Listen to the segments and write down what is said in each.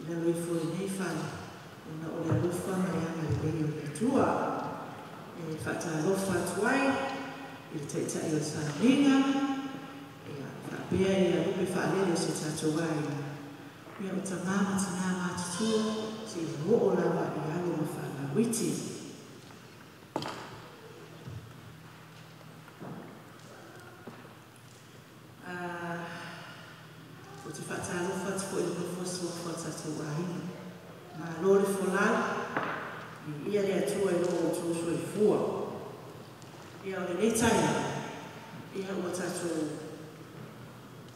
I lalo ifo i lenei fale ona o le alofa ma le agalelei o le Atua. E faatalofa atu ai i le Taitai o le Salaniga, ia, faapea ia lupe faalele o se tatou aiga. Ia, o tamā ma tinā matutua, seia oo lava i alo ma fanau iti. Ou te faatalofa atu foi i le nofo a suafa o tatou aiga. Malo le folau, viia le Atua i lo outou soifua. Ia, o lenei taeao, ia ua tatou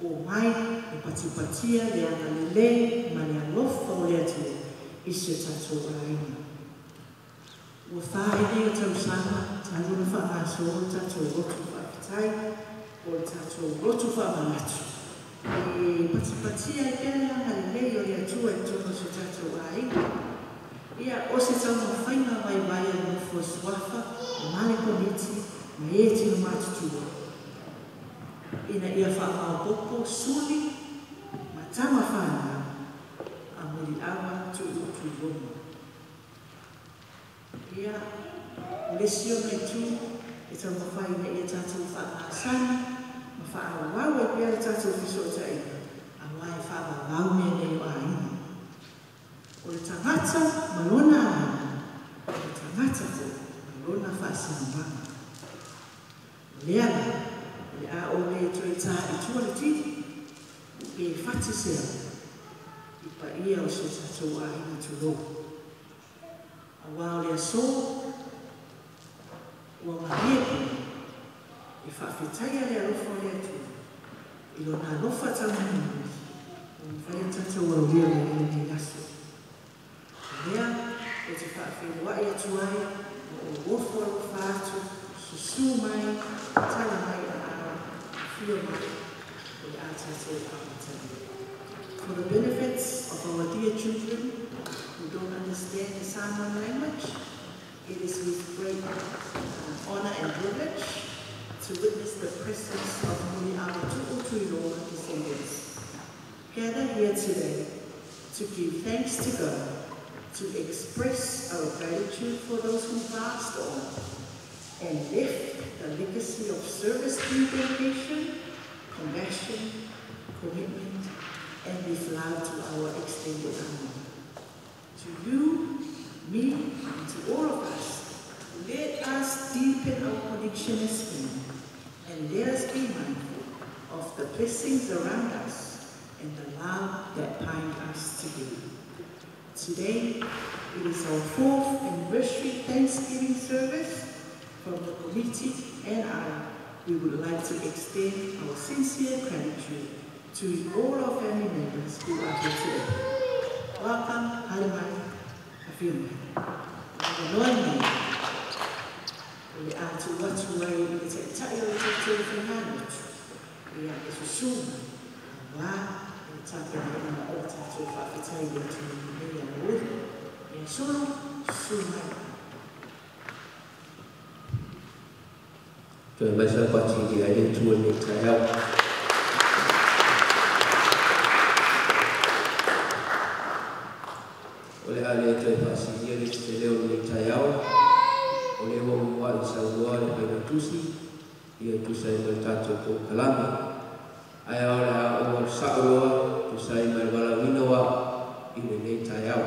omai e patipatia le agalelei ma le alofa o le Atua i si o tatou aiga. Ua 4 ai nei o tausaga talu ona faagasolo le tatou lotu faafetai po o le tatou lotu faamanatu e patipatia ai pea le agalelei o le Atua i totonu o si o tatou aiga. Ia, o se taumafaiga vaivai a le nofo a suafa ma le komiti ma e tino matutua ina ia faamaopoopo suli ma tama fanau a Muliava Tuuu Tuiloga. Ia, o le isi ona itu e taumafai ina ia tatou faagasani ma faaauau ai pea le tatou fesootaiga, aua e faavavau mea nei o aiga. O le tagata ma lona aiga, o le tagata foi ma lona faasinomaga. O lea la, o le a ou le toe ta i tua le tino, pe fati se ava i paia o si o tatou aiga tulou. Aua o le aso, ua malie pea e faafetaia le alofa o le Atua i lona alofa taumanumanuia ua mafai ona tatou aulia mai ai lenei aso. O lea ou te faafeiloai atu ai ma ou ofo alofa atu, susu mai, tala mai aao, afio mai, o le a tatou amatalia. For the benefits of our dear children who don't understand the Samoan language, it is with great honor and privilege to witness the presence of Muliava Tuuu Tuiloga descendants gather here today to give thanks to God, to express our gratitude for those who passed on and left the legacy of service through dedication, compassion, commitment, and with love to our extended family. To you, me, and to all of us, let us deepen our connection as family, and let us be mindful of the blessings around us and the love that bind us together. Today, it is our 4th anniversary Thanksgiving service. From the committee and I, we would like to extend our sincere gratitude to all our family members who are here today. Welcome, haere mai, afio mai. O le nei, o le a tuu atu ai i le Taitai o le tatou faigalotu, ia e susu mai, aua le tapenaina o le tatou faafetai i le Atua i lenei aoauli. Ia solo, susu mai. Toe mai sa pati i ai le Atua i lenei taeao. O le a le toe faasilia le tele o lenei taeao, o le ua mua i saunoa le faigatusi, ia tusa ai ma le tatou polokalame. Ae o le a ou alu sao loa tusa ai ma le valaauina o au i lenei taeao.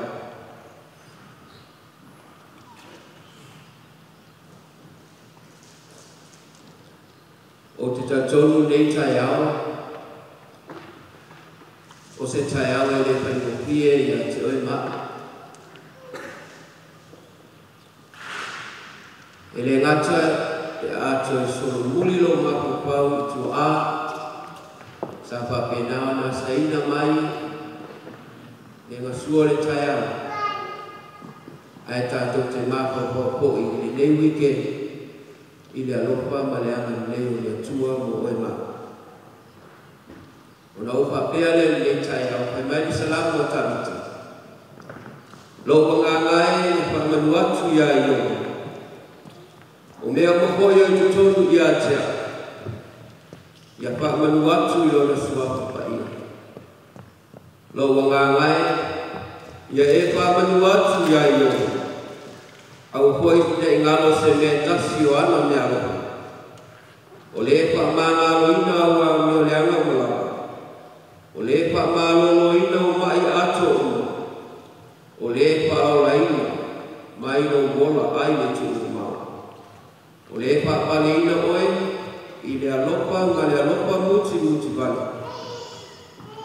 O te talitonu lenei taeao, o se taeao e le faigofie ia te oe ma au. E le gata e a toe solomuli lou mafaufau i tuaa, sa faapena ona asaina mai le gasua o le taeao, ae tatou te mafaufau foi i lenei weekend i le alofa ma le agalelei o le Atua mo oe ma au. Ona ou faapea lea i lenei taeao, fai mai le Salamo a Tavita, Lou agaga e e faamanu atu iā Ieova, o mea uma foi o i totonu ia te au, ia faamanu atu i lona suafa paia. Lou agaga e Ia e faamanu atu iā Ieova, aua foi ne i galo se mea e tasi o ana meaalofa. O lē faamagaloina au amio leaga ma lava, o lē faamaloloina o ma'i ato uma, o lē faaolaina mai lou ola ai le tuumamao. O lē faapaleina oe i le alofa ma le alofa mutimuti vale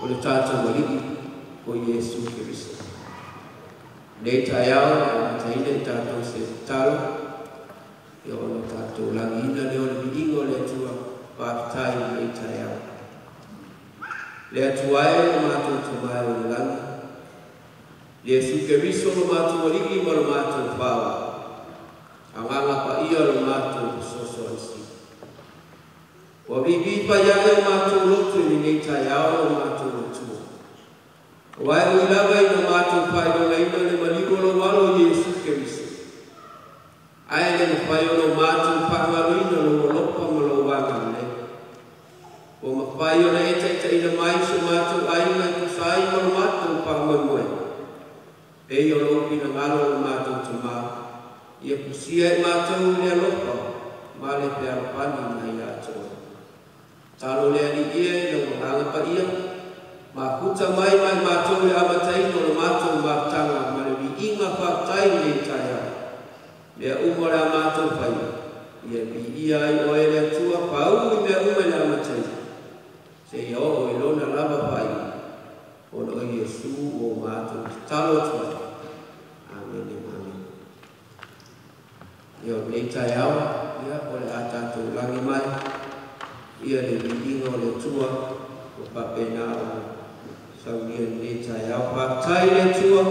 o le tatou Alii o Iesu Keriso. Nei taeao e amataina i tatou se tatalo, ia ona tatou lagiina lea o le viiga o le Atua. Faafetai i lenei taeao. Le Atua e lo matou Tama e o i le lagi, Iesu Keriso lo matou Alii ma lo matou Faaola, Agaga Paia lo matou Fesoasoani Sili. Ua viivii faiae o matou loto i lenei taeao lo matou Atua. Aua e ui lava ina matou faailogaina le maliu o lou Alo Iesu Keriso, ae le mafai ona o matou faagaloina lou alofa ma lou agalelei. Ua mafai ona e taitaiina mai so matou aiga e tusa ai ma lo matou faamoemoe. Pei o lou finagalo lo matou Tamā, ia fusia e matou i le alofa ma le fealofani mai ia te oe. Talo le Alii e i lau Agaga Paia, mafuta mai ma i matou le amataina o le matou mafutaga ma le viiga faafetai i lenei taeao. Mea uma o le a matou faia, ia viia ai oe le Atua, pauu i mea uma i le amataina, seia oo i lona lava faaiuga, ona o Iesu ua o matou tatalo atu ai. Amene, amene. Ia o lenei taeao, ia o le a tatou lagi mai ia le viiga o le Atua ua faapena ona saunia i lenei taeao. Faafetai i le Atua.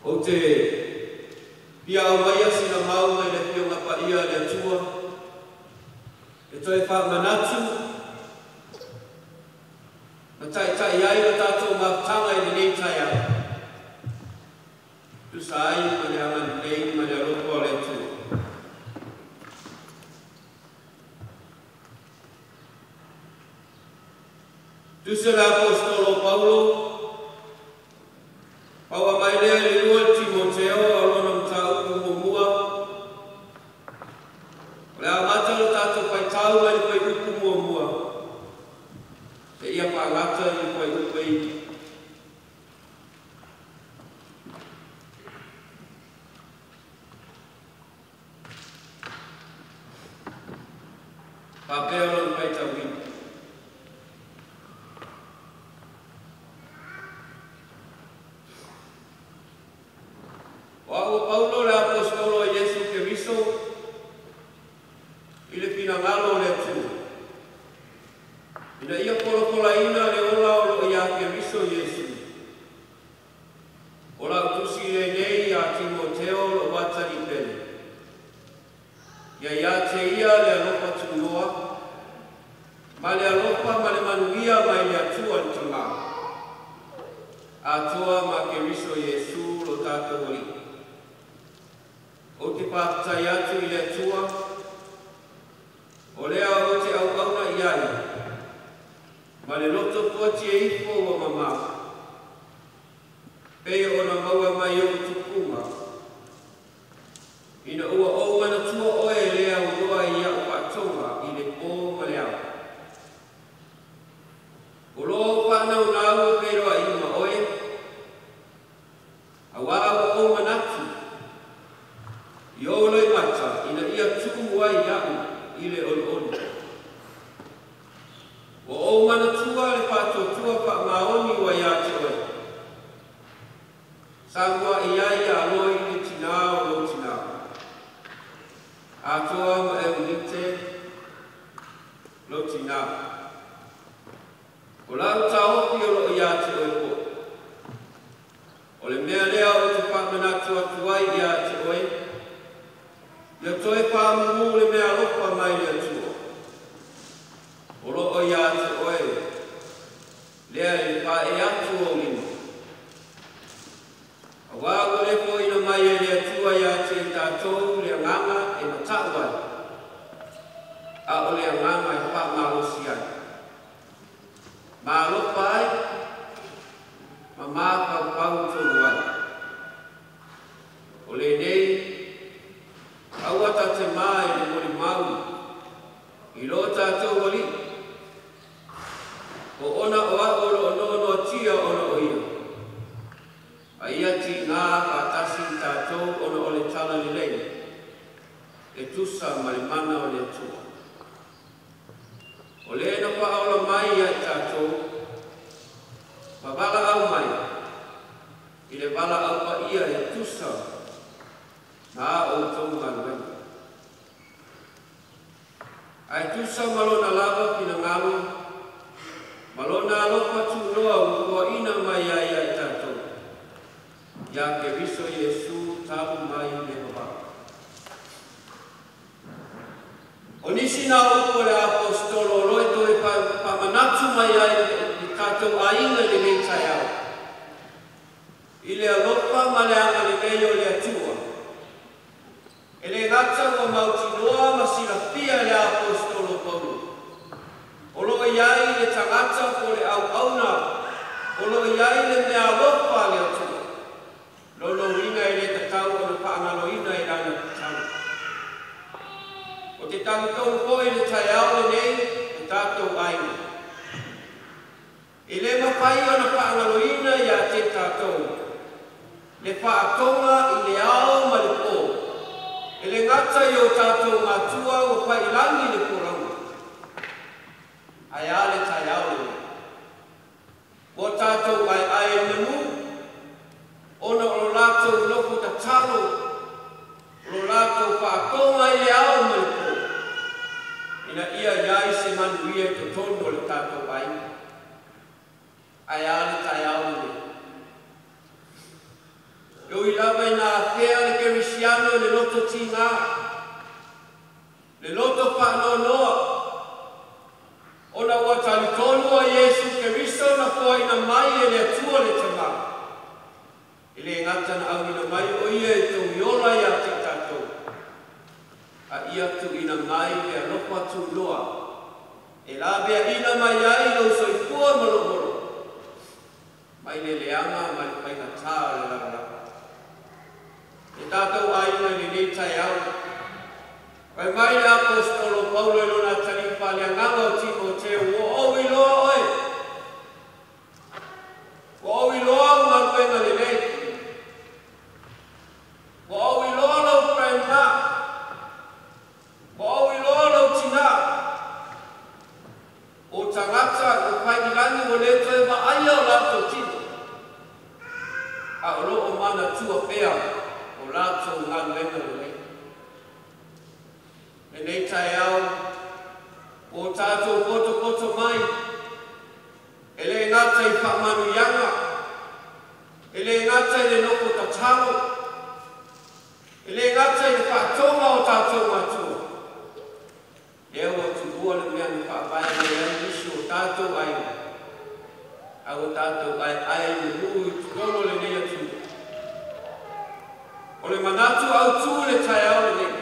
Ou te fia aumaia sina mau mai le Afioga Paia a le Atua e toe faamanatu ma taʻitaʻi ai lo tatou mafutaga i lenei taeao, tusa ai ma le agalelei ma le alofa o le Atua. Tusa le Aposetolo Paulo, paua mai lea i le lua Timoteo o lona mataupu muamua, o le amata o le tatou faitau mai le fuaiupu muamua, seia faagata i le fuaiupu 9. Faapea lona faitauina. O a'u o Paulo le Aposetolo a Iesu Keriso i le finagalo o le Atua, ina ia polapolaina le ola o loo iā Keriso Iesu. O lau tusi lenei iā Timoteo lo'u atalii pele. Ia iā te ia le alofa tunoa, ma le alofa ma le manuia mai le Atua le Tamā, atoa ma Keriso Iesu lo tatou Alii. Ou te faafetai atu i le Atua, o lea ou te auauna i ai, ma le loto fuati e ifo ua mamā, pei ona maua mai ou tupuga, ina ua ou manatua oe e le auloa i a'u faatoga i le pō ma le ao. O lo ou faanaunau e feiloai ma oe, auā ua ou manatu i ou loimata ina ia tumu ai a'u i le olioli. Ua ou manatua le faatuatua faamaoni ua iā te oe, sa muaʻi ai aloa i le tinā o lou tinā, atoa ma Eunite lou tinā. O lau taofi o loo iā te oe foʻi. O le mea lea ou te faamanatu atu ai iā te oe, ia toe faamumū le mea alofa mai le Atua o loo iā te oe lea i le paʻe atu ou lima. Auā ua le foʻina mai e le Atua iā te i tatou le agaga e mataʻu ai, a o le agaga e faamalosi ai, ma alofa ai ma mafaufau tonu ai. O lenei, aua ta te mā i le molimau i lo tatou Alii, o ona o a'u o loo noanoatia ona o ia, a ia tigā faatasi i tatou ona o le tala lelei e tusa ma le mana o le Atua. O lē na faaola mai ia i tatou, ma valaau mai i le valaau paia e tusa ma a outou galuega, ae tusa ma lona lava finagalo ma lona alofa tunoa ua foaʻina mai ai ia i tatou iā Keriso Iesu talu mai le vavao. O nisi na upu o le Aposetolo o lo e toe faamanatu mai ai i tatou aiga i lenei taeao, i le alofa ma le agalelei o le Atua. E le gata ua mautinoa ma silafia e le Aposetolo Paulo, o loo i ai le tagata po le auauna o loo i ai le mea alofa a le Atua, lolouina e le tatau ona faagaloina i lana tatalo. O te talitonu foi le taeao lenei le tatou aiga, e le mafai ona faagaloina iā te tatou le faatoga i le ao ma le pō, e le gata i o tatou matua ua pailagi le folauga, ae a le taeao lenei ua tatou aeae i manu ona o lo latou nofo tatalo, o lo latou faatoga i le ao ma le pō, ina ia i ai se manuia i totonu o le tatou aiga. Ae a le taeao lenei? E ui lava ina afea le kerisiano i le loto tigā, le loto faanoanoa, ona ua talitonu o Iesu Keriso na foaina mai e le Atua le Tamā. E lē gata na auina mai o ia e touiola iā te tatou, a ia tuuina mai le alofa tuuloa e laveaʻina mai ai lou soifua ma lou olo mai le leaga ma le faigatā o le lalolagi. E tatou aiga i lenei taeao, fai mai le aposetolo Paulo i lona atalii faaleagaga o Timoteo, ua ou iloa oe, ua ou iloa au galuega lelei, ua ou iloa lou grandma, ua ou iloa lou tinā, o tagata ua faililagi ua lē toe vaaia o latou tino, a o loo manatua pea o latou galuega lelei. Lenei taeao ua tatou potopoto mai e lē gata i faamanuiaga, e lē gata i le nofo tatalo, e lē gata i le faatoga o tatou matua, lea ua tuua le mea na faavae mai ai nisi o tatou aiga, a ua tatou aeae i nuu i totonu o lenei atunuu. O le manatu autū le taeao lenei,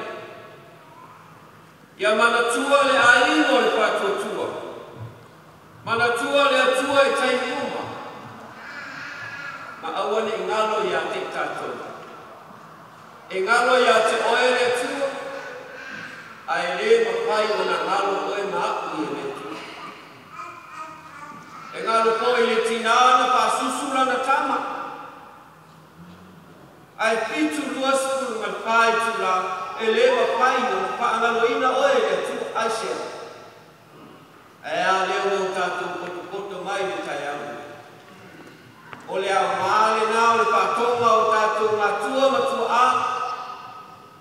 ia manatua le aiga o le faatuatua, manatua le Atua i taimi uma, ma aua neʻi galo iā te i tatou. E galo iā te oe le Atua, ae lē mafai ona galo oe ma aʻu i le Atua. E galo poʻi le tinā na faasusu lana tama, ae 24 itulā e lē mafai ona faagaloina oe e le Atua. Aisea? Ae a lea ua o tatou potopoto mai le taeao lenei? O le aogā lenā o le faatoga o tatou matua ma tuaʻā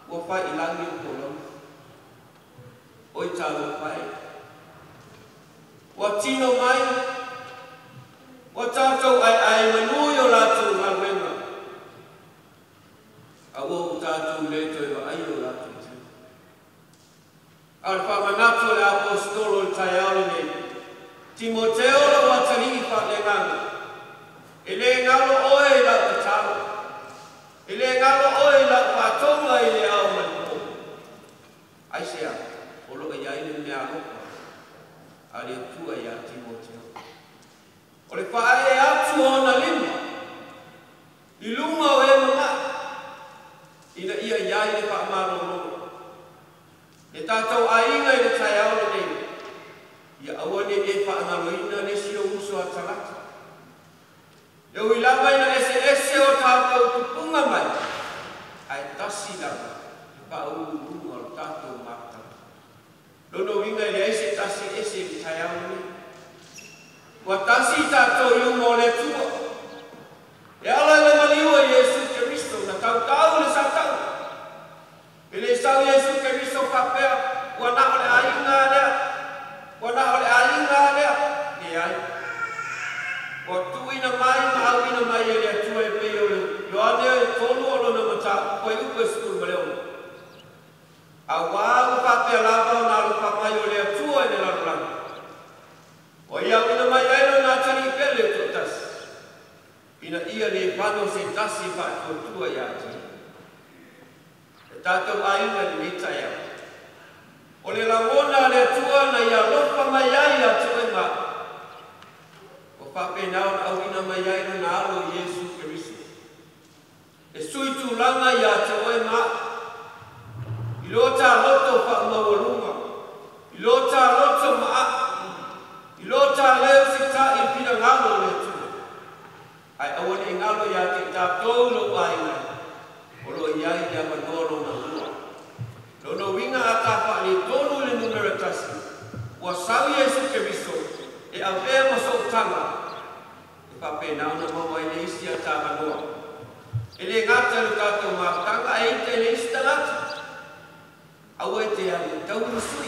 ua failagi o pologa. Oi talofa e, ua tino mai, ua tatou aeae manū i o latou galuega, a ua ou tatou lē toe vaai o latou tino. A o le faamanatu o le aposetolo i le taeao lenei, Timoteo lau atalii faaleagaga, e lē galo oe i lau tatalo, e lē galo oe i lau faatoga i le ao ma le pō. Aisea? O loo i ai le mea alofa a le Atua iā Timoteo, o le faaee atu o ona lima i luga o e mamaʻi ina ia iai le faamalōlō. E tatou aiga i le taeao lenei, ia aua neʻi e faagaloina le isi ou uso a tagata. E ui lava ina eseese o tatou tupuga mai, ae tasi lava le faauluuluga o le tatou mafutaga. Lona uiga e leai se tasi ese i le taeao lenei. Ua tasi i tatou i luma o le Atua. E ala i le maliu o Iesu Keriso na tautau le Satana. E lē sau Iesu Keriso faapea, ua na o le aiga lea, ua na o le aiga lea. Leai. Ua tuuina mai ma auina mai e le Atua e pei o le Ioane 3 o lona mataupu fuaiupu e 16. Auā ua faapea lava ona alofa mai o le Atua i le lalolagi, ua ia auina mai ai lona atalii pele e toatasi, ina ia lē fano se tasi e faatuatua iā te ia. E tatou aiga i lenei taeao, o le lagona a le Atua na ia alofa mai ai iā te oe ma aʻu, ua faapena ona auina mai ai lona Alo Iesu Keriso e sui tulaga iā te oe ma aʻu i lo tā loto faamaualuga, i lo tā loto maʻaʻu, i lo tā lē usitaʻi i le finagalo o le Atua. Ae aua neʻi galo iā te i tatou lou aiga, o loo i ai le avanoa lona lua. Lona uiga a tafaaletonu i le numera 1, ua sau Iesu Keriso e avea ma soʻutaga e faapena ona maua ai le isi atavanoa. E lē gata i lo tatou mafutaga ae ita i le isi tagata. Aua e te alu e taui le sui.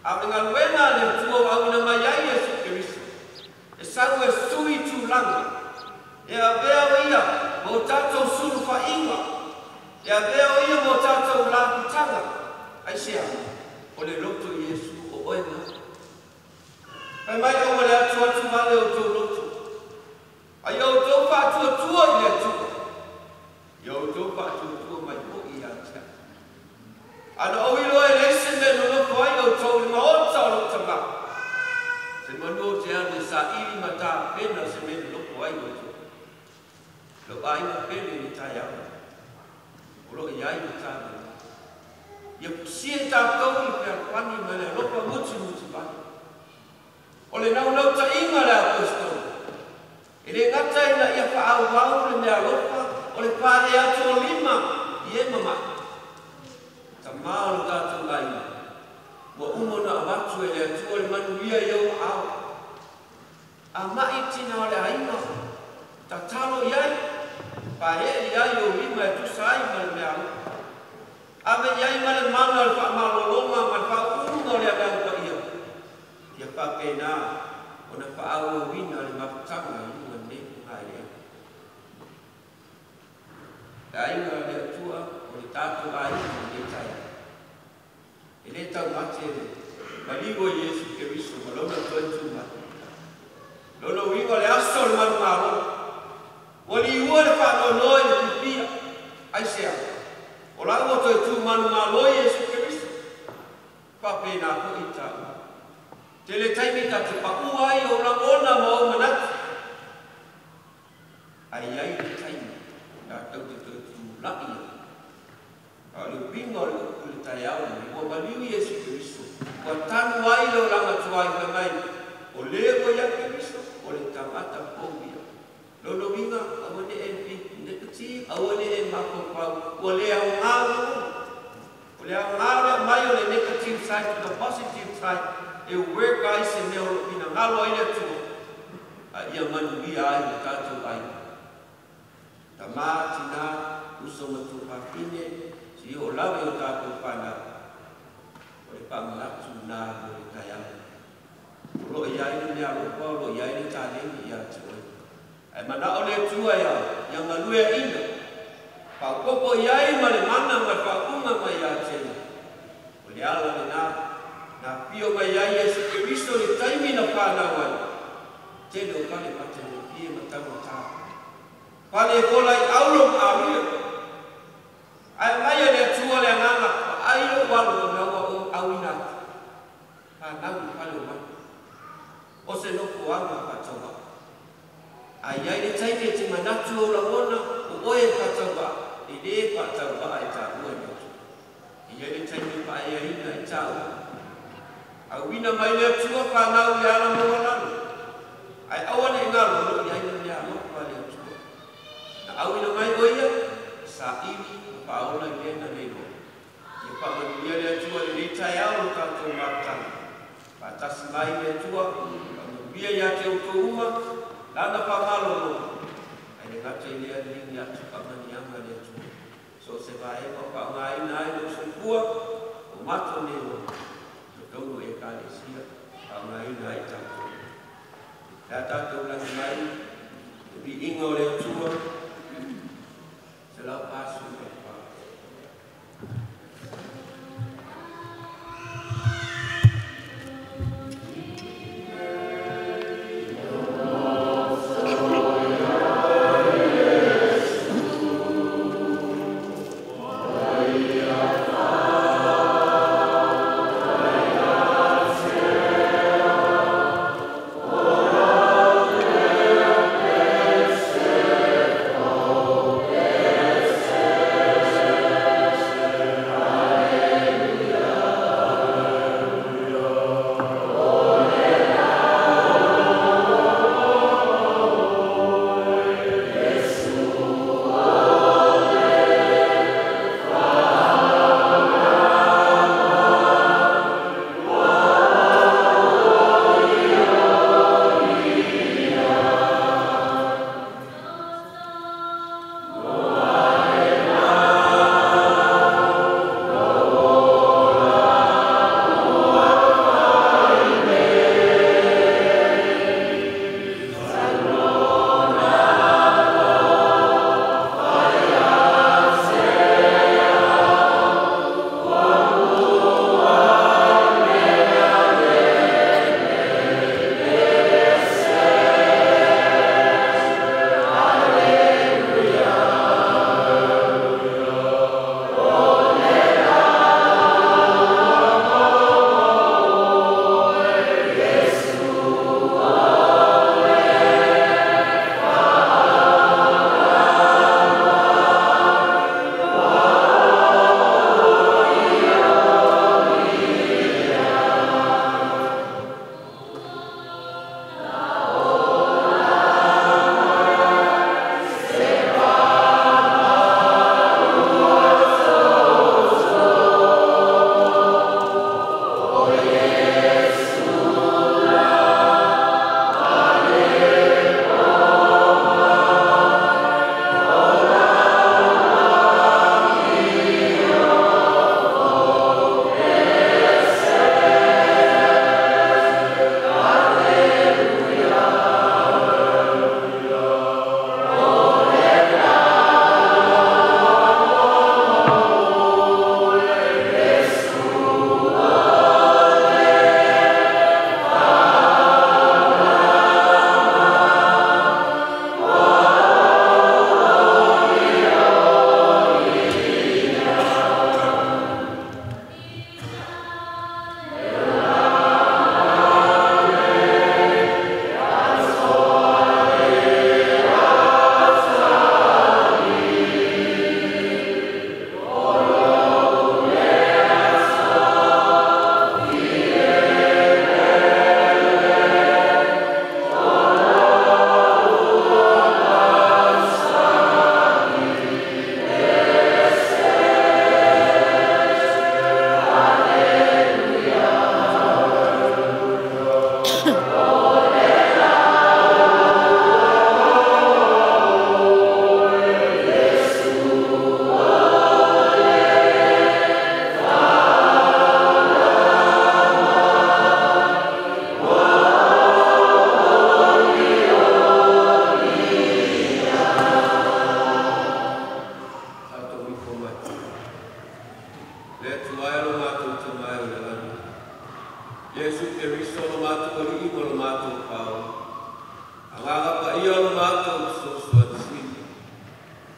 A o le galuega a le Atua ua auina mai ai Iesu Keriso, e sau e sui tulaga, e avea o ia ma o tatou Aisea, o le loto Iesu o oe ma. Fai mai aua le atuatu vale o outou loto. A ia outou faatuatua i le Atua, ia outou faatuatua mai foi ia te au. A na ou iloa e leai se mea e nonofo ai outou i le maota o lou Tamā, semanu ou te alu e saili ma tapena se mea e nonofo ai outou. Lou aiga pele i le taeao lenei, o lo o i ai le taavale. Ia fusia tatou i le fealofani ma le alofa mutimutuvale. O le naunautaiga a le Aposetolo, e le gata ina ia faaauau le meaalofa o le pae atu o lima i e mama'i, Tamā o lo tatou aiga, ua uma ona avatu e le Atua le manuia i ou aao. A ma'i tina o le aiga, tatalo i ai, pae'e i ai ou lima e tusa ai ma le meaalofa. Ave i ai ma le mana o le faamalologa ma le faauuga o le Agaga Paia, ia faapena ona faaauauina le mafutaga i luga nei ogaeleele. Le aiga a le Atua o le tatou aiga i lenei taeao. E le taumate le maliu o Iesu Keriso ma Lona toe tu mai. Lona uiga o le aso o le manumalo, ua liua le faanoanoa i le pipia. Aisea? O la ua toe tu manumalo Iesu Keriso. Faapena foi i taua. Tele taimi ta te paua ai ou lagona ma ou manatu. Ae i ai le taimi tatou te toe tulai ai. A o le uiga o le upu i le taeao lenei, ua maliu Iesu Keriso, ua tanu ai le olaga tuai fai mai, o le ua ia Keriso, o le tagata fou ia. Lona uiga, aua ne i negative, aua ne i mafaufau, ua le aoga o lagona. O le aoga o le aumai o le negative side to the positive side, e work ai se mea o lo o finagalo ai le Atua, a ia manuia ai lo tatou aiga. Tamā, tinā, uso ma tuafafine, seia oo lava i o tatou fanau, o le faamanatu lena mo le taeao. O lo o i ai le meaalofa, o lo o i ai le taleni ia te oe. Ae manao le Atua ia galueaiina, faaopoopo i ai ma le mana ma le faauuga mai ia te ia. O le ala lena na afio mai ai Iesu Keriso i le taimi na fanau ai. Tele o fale matagofie ma taugata. Fale e fola i aulo ma alia. Ae aumai e le Atua le agaga, vaai lou alu o mea ua ou auina atu. Fanau i fale o manu. O se nofoaga faatauvaa. A i ai le taimi e te manatu ou lagona, o oe e faatauvaa, e le faatauvaa e taua i le Atua. E i ai le taimi e faaeaina ai taua. Auina mai le Atua fanau i le ala maualalo. Ae aua ne i galo, o lo o i ai le meaalofa a le Atua. Na auina mai o ia, saili ma faaola i le na le iloa. Ia faamanuia le Atua i lenei taeao lo tatou mafutaga. Faatasi mai le Atua, faamanuia ia te outou uma, Lana faamalolo. Ae le gata i lea ligi atu faamaniaga a le Atua. So o se vaega o faaaogaina ai lou soifua, o matou nei ola, i totonu o Ekalesia, faaaogaina ai tatou. Pe a tatou lagi mai le viiga o le Atua, 144.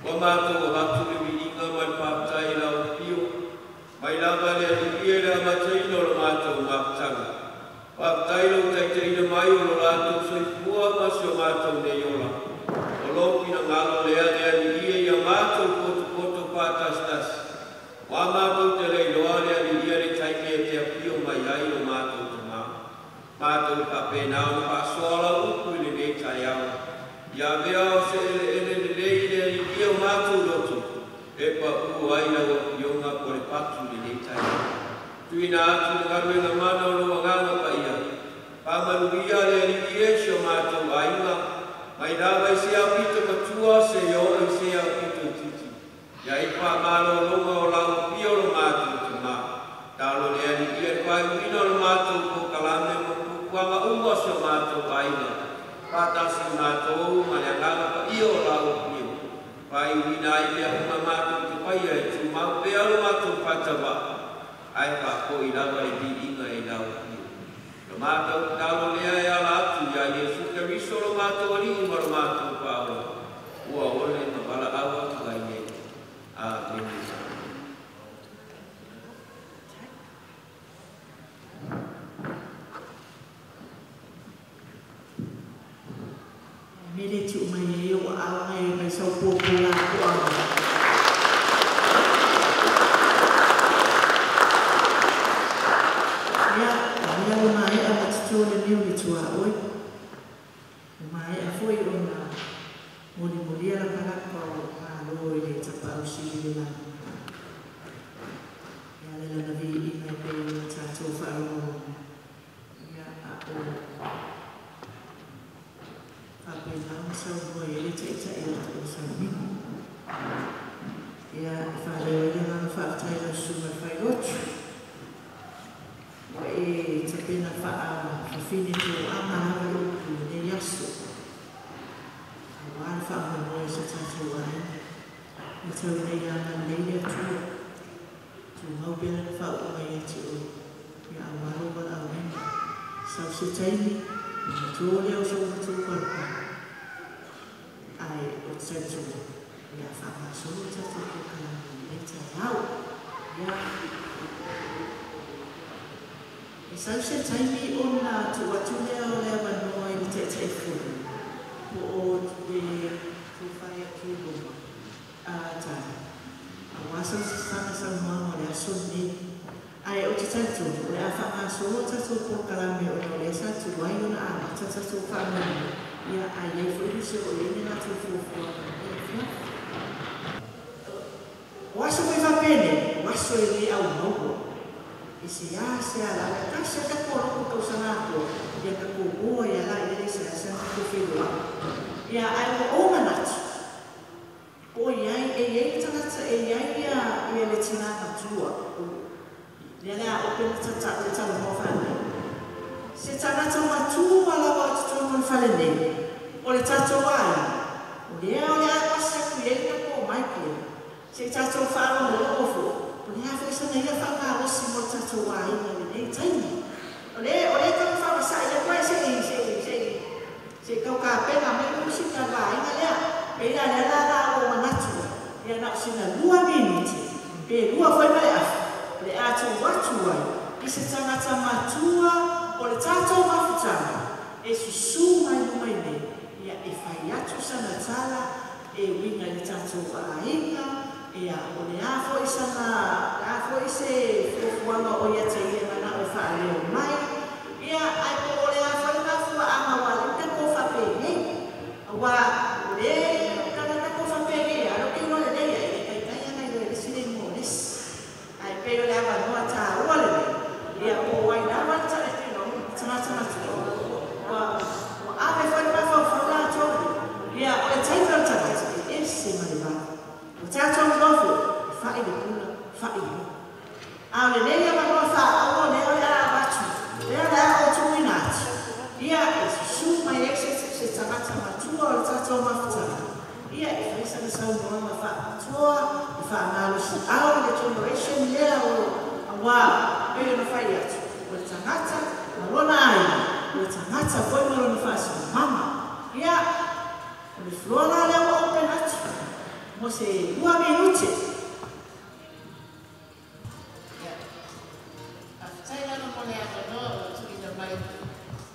Ua matou avatu le viiga ma le faafetai i lau afio, mai lava le Alii e le amataina o le matou mafutaga. Faafetai lou taitaiina mai o lo latou soifua ma si o matou nei ola. O lou finagalo lea le Alii e ia matou potopoto faatasitasi. Ua matou te le iloa le Alii le taimi e te afio mai ai lo matou Tamā. Matou faapena ona faasoa lau upu i lenei taeao. Ia avea o se eleele lelei le Alii o matou loto, e paʻu ai lau afioga po le patu i lenei taeao. Tuuina atu le galuega mana o lou Agaga Paia. Faamanuia le Alii e si o matou aiga, mai lava i se aupito matua seia oo i se aupito itiiti. Ia i faamalologa o lau afio lo matou Tamā. Talo le Alii e le faaiuina o le matou polokalame ma fuafuaga uma o si o matou aiga. Faatasi matou ma le Agaga Paia o lau afio. Faaiuina ai mea uma matou te faia e tumau pea lo matou faatauā. Ae faafoi lava le viiga i lau afio. Lo matou tatalo lea e ala atu ia Iesu Keriso lo matou Alii ma lo matou Faaola. Ua ole ma valaau atu ai nei. Amene. Tak. Mele tiu mai e o aoga e mai sau pōpō la ko. Ia, o lea ua maea ona toto le niu i le tuaoi. Ua maea foi ona molimolia lapalapa o malo i le tapaau sili i le lagi. E ala i lana viiga e pei ona tatou faalogologo. Ia, a o faapena ona saunoa i ai le Taitai o le Taulasaumina. Ia, e faaleo ai le agaga faafetai i lau Susuga i le Failotu. Ua e tapena faafafine toaga lava le upu i lenei aso. Aua le faamoemoe o se tatou aiga. Ia tau ina ia agalelei le Atua. Tumau pea lana faauuga ia te oe. Ia aua lou valaauina. Sau se taimi, ona to lea o sou matou palapala. Ae ou te talitonu, o le a faagasolo le tatou polokalame i lenei taeao. Ia, e sau se taimi ona tuu atu lea o le avanoa i le Taitaifono po o le Tofa ia Tuiloma Tali, aua sana saunoaga o le aso lenei. Ae ou te talitonu, o le a faagasolo le tatou polokalame ona o lea sa tuai ona amata tatou faamoemoe, ia, a i ai foi nisi o i ai ni latou fuafuaga i lenei afiafi. O aso foi faapenei, o aso e lē aumaua. E seasea lava, e tasi lava tatou logo tausaga atoa, ia tatou o ai lava la i le seasea ona tatou feiloai. Ia, ae ua ou manatu, po o i ai, e i ai le tagata, e i ai ia le tinā matua, lea o le a ope le talanoa faapenei. Se tagata matua lava o totonu o le fale nei, o le tatou aiga, o lea o le a pasi atu i ai le tatou mic lea, se i tatou faalogologo foi, o le a foi sana ia faamalosi mo le tatou aiga i lenei taimi. O le tau faavasa'i atu ai se i tau tapena mai le musika le vaega lea. Pei la lea la la ua ou manatu ai, ia na o sina 2 minute, pe 2 foi ma le afa, o le a tuu atu ai i se tagata matua o le tatou mafutaga e susū mai luma i nei, ia e fai atu sana tala e uiga i le tatou aiga, ia o le a foi sana, le a foi se fuafuaga o ia te ia manao e faaleo mai, ia ae po o le a foi le mafuaaga ua ala ai ona tatou faapenei. Aua o le tagata ko faapenei lava ou te iloa lelei ai, e taitai ana iloa i le isi le igoa o le isi. Ae pei o le avanoa tāua lenei, ia po o ai lava le tagata matua, ua ave foi le mafaufau latou ia, o le taimi o le tagata e ese ma le vave. Ua tatou iloa foi, e fa'i le pula, fa'i le moa. A o lenei avanoa faaauro lea o le a avatu, lea o le a ou tuuina atu, ia e susū mai ai se tagata matua o le tatou mafutaga, ia e fai sana saunoaga faapitoa, e faamalosiau i le generation lea o auā, pei ona fai atu, o le tagata ma lona aiga, o le tagata foi ma lona faasilamaga. Ia, o le floor la lea ua open atu Mo se 2 minute. Faafetai lava mo le avanoa ua tuuina mai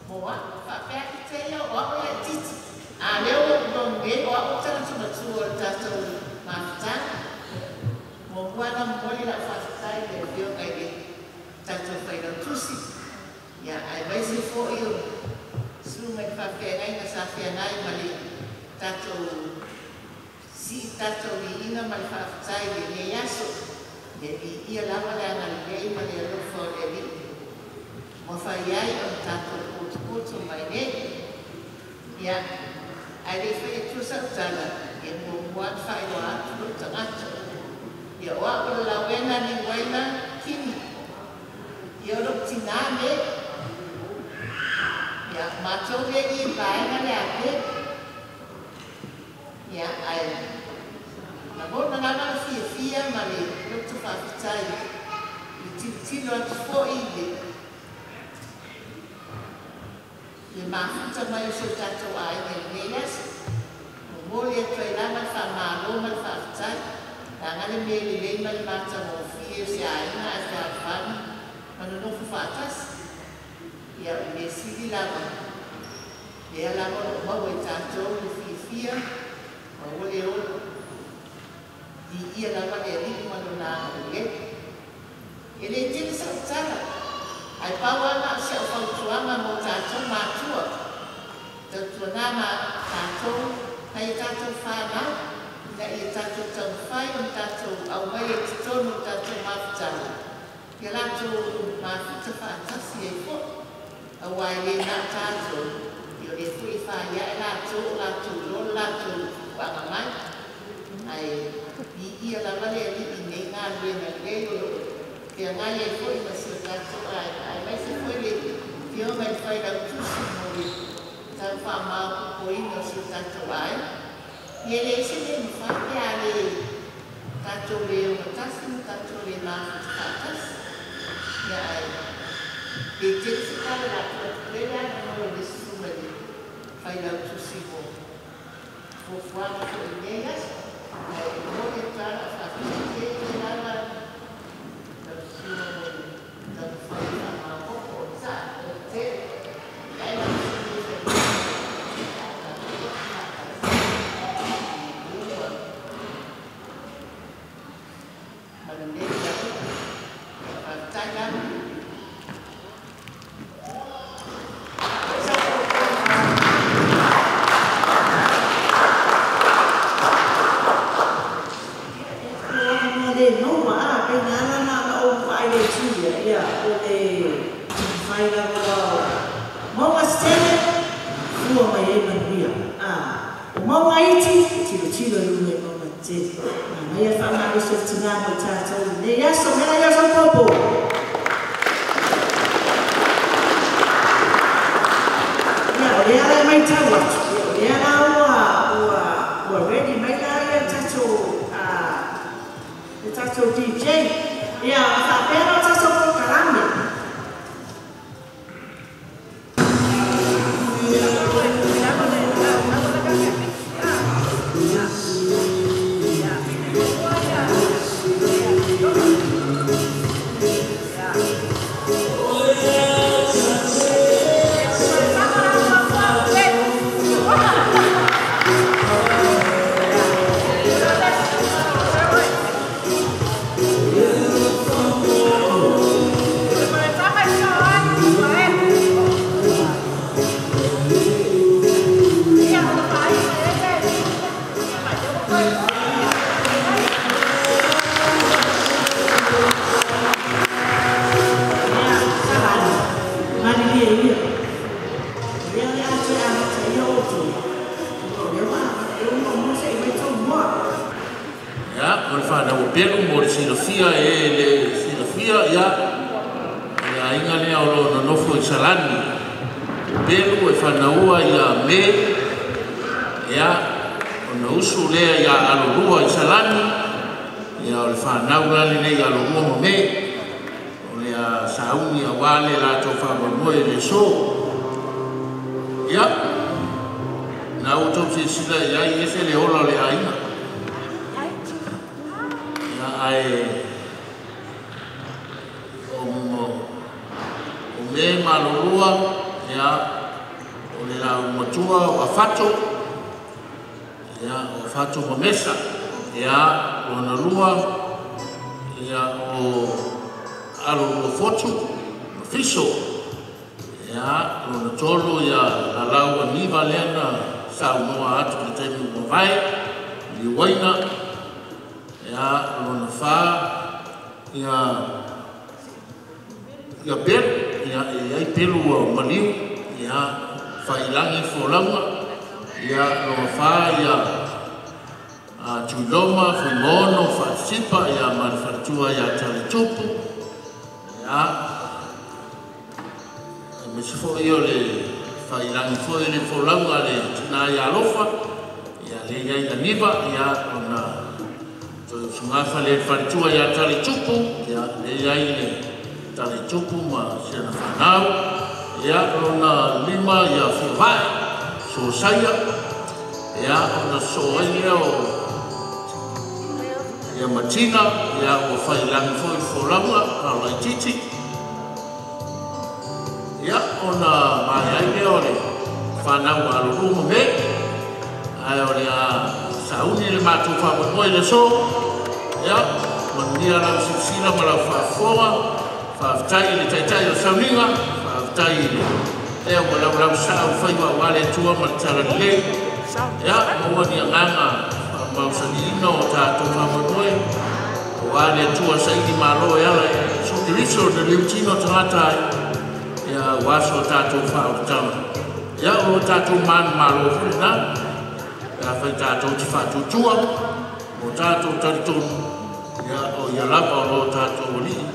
mo a'u. Faapea atu te ia o a'u ia titi. A lea ua ou logo nei o a'u tagata matua o le tatou mafutaga. Muamua ona momoli la'u faafetai i le afioga i le tatou failautusi. Ia aemaise fo'i o susuga i faafeagaiga sa feagai ma le tatou si'i tatou viiga ma le faafetai i lenei aso. Ia viia lava le agalelei ma le alofa o le Alii ua fai ai ona tatou potopoto mai nei. Ia, ae le i fai atua sau tala, ia muamua ona faailoa atu lou tagata. Ia o a'u o le Lauena Liuaina Kini. Ia o lou tinā me. Ia, matou lea i vaega le ape. Ia, ae lagona lava le fiafia ma le loto faafetai i le tilotilo atu fo'i i le mafuta mai o si o tatou aiga i lenei aso. Momoli atu ai lava le faamalo ma le faafetai, leaga le mea lelei ma le matagofie o se aiga ae fealofani ma nonofo faatasi. Ia, o le mea sili lava, lea lava o loo maua i tatou le fiafia maua le ola. Viia lava le Alii ma lona agalelei. E le tele sau tala, ae pau lava na o si au fautuaga mo tatou matua. Tautuanā ma tatou nai a tatou fanau, ina ia tatou taumafai ona tatou aumaia i totonu o tatou mafutaga, ia latou mafuta faatasi ai fo'i. Auā e le na o tatou, ia o lea foi e faia'e latou o latou iloa le latou tupuaga mai. Ae viia lava le Alii i nei galuega lelei o loo feagai ai fo'i ma si o tatou aiga, aemaise foi le afioga i le failautusi mo le tau faamaopopoina o si o tatou aiga. Ia e leai se mea e mafai pe a le tatou le ogatasi ma tatou le mafuta faatasi. Ia ae le tele se tala o le a tuu atu pea le avanoa i le susuga i le failautusi mo fuafuaga foi i lenei aso. Ae momoli atu lava lau faafetai tele lava lau susuga mo le taumafai e faamaopoopo o le sa'a o le tele. Ae lau susuga i le failautusi o le a tatou faatasi i ma lelei lava. Ia faafetai lava. O avanoa le maua a pe na ala na ou vaai le itu ia, ia o le taumafai lava ua mauga tetele fua mai ai manuia. A o mauga iti e tilotilo i luga i mauga tetele. Manaia le faamalosi o le tinā mo i tatou i lenei aso. Mea ia o popo. Ia o lea la e matau atu, ia o lea la ua ready mai la ia le tatou DJ. Ia ona faapea lea o tatou polokalame. Ia, Salani, malilie ia. O lea o le a toe amataia outou, ona o lea ua e muamua se'i mai tou moa. Ia, o le fanau o Pelu mo le silafia e le silafia, ia, o le aiga lea o loo nonofo i Salani. O Pelu e fanaua ia Me, ia, ona usu lea ia Alolua i Salani, ia o le fanau la lenei Alolua ma Me. O le a sauni auā le latou faamoemoe i le aso. Ia, na ua tou silasila i ai, ese le ola o le aiga. Ae o me malolua ia o le lau matua o Afato ia o Afato ma Mesa ia lona lua ia o Alo Fotu ma Fiso ia lona tolu ia lalau aniva lea na saunoa atu le taimi ua mavae liuaina ia lona fa ia ia pelu ia e ai pelu ua maliu ia failagi folauga ia lona fa ia Tuiloma, Fuimono, Faatisipa ia ma le faletua ia Talitupu ia aemaise foi o le failagi foi le folauga le tina ia Alofa ia le iai aniva ia ona toe usugafa le faletua ia Talitupu ia le iai le Talitupu ma si ana fanau ia lona lima ia Fiavae Sosaia ia ona soo ai lea o ia Matina ia ua failagi foi folauga a Laititi ia ona maea ai lea o le fanau alolua ma me ae o le a sauni le matou faamoemoe i le aso ia manuia lau silasila ma lau faafofoga faafetai i le taitai o le sauniga faafetai i le ea ua laulau sao faiva aua le Atua ma le talalelei ia maua ni agaga faamausaliina o tatou faamoemoe aua le Atua saili malo e ala i Iesu Keriso na liutino tagata ai ia ua aso tatou faaolataga ia o lo tatou manumalo foi lena pe afai tatou te faatuatua mo tatou talitonu ia o ia lava o lo tatou alii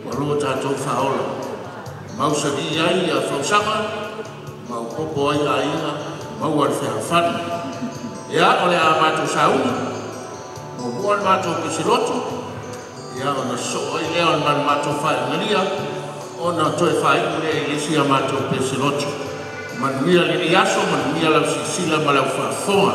ma lo tatou faaola mausali ai ia fausaga maopopo ai aiga maua le fealofani ia o le a matou sauni muamua le matou pesiloto ia ona sosoo ai lea o le matou faaiugalia ona toe faaiu lea i le isi a matou pesiloto. Manuia lenei aso, manuia lau silasila ma lau faafofoga.